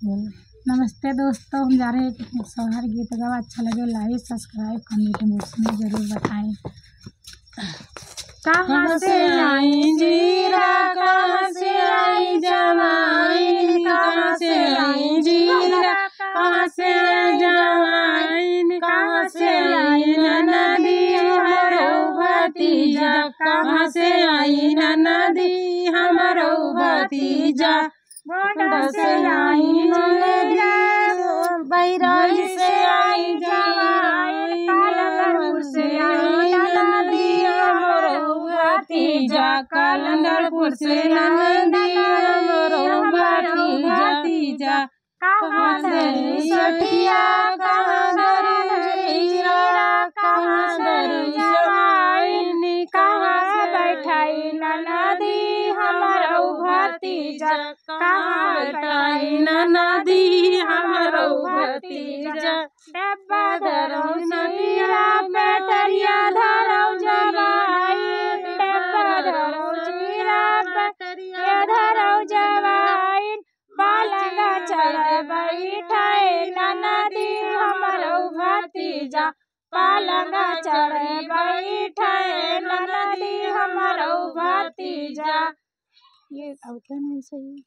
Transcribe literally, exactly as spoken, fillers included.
नमस्ते दोस्तों, हम जा रहे हैं एक सोहर गीत गावा। अच्छा लगे like, subscribe, comment box में जरूर बताएं। कहाँ से आई जीरा, कहाँ से आई जवाइन, कहाँ से आई जीरा, कहाँ से आई जवाइन, कहाँ से आई ननदी हमरो भतीजा, कहाँ से आई ननदी हमरो भतीजा। गोंडा से आई जीरा, बैराई से आई जवाइन, कालागढ़पुर से आई ननदी हमरो भतीजा, कालागढ़पुर से ननदी हमरो भतीजा। कहाँ से सठिया, कहाँ से जीरा, कहाँ से जवाइन, कहाँ से बैठाई ननदी हमरो भतीजा, कहाँ बैठाई ननदी हमरो भतीजा। डब्बा धरौ सठिया, बैटरिया धरौ जवाइन, डब्बा धरौ जीरा, बैटरिया धरौ जवाइन, पलंग चढ़ बैठे ननदी हमरो भतीजा, पलंग चढ़ बैठे ननदी हमरो भतीजा। ये आउटलाइन में सही।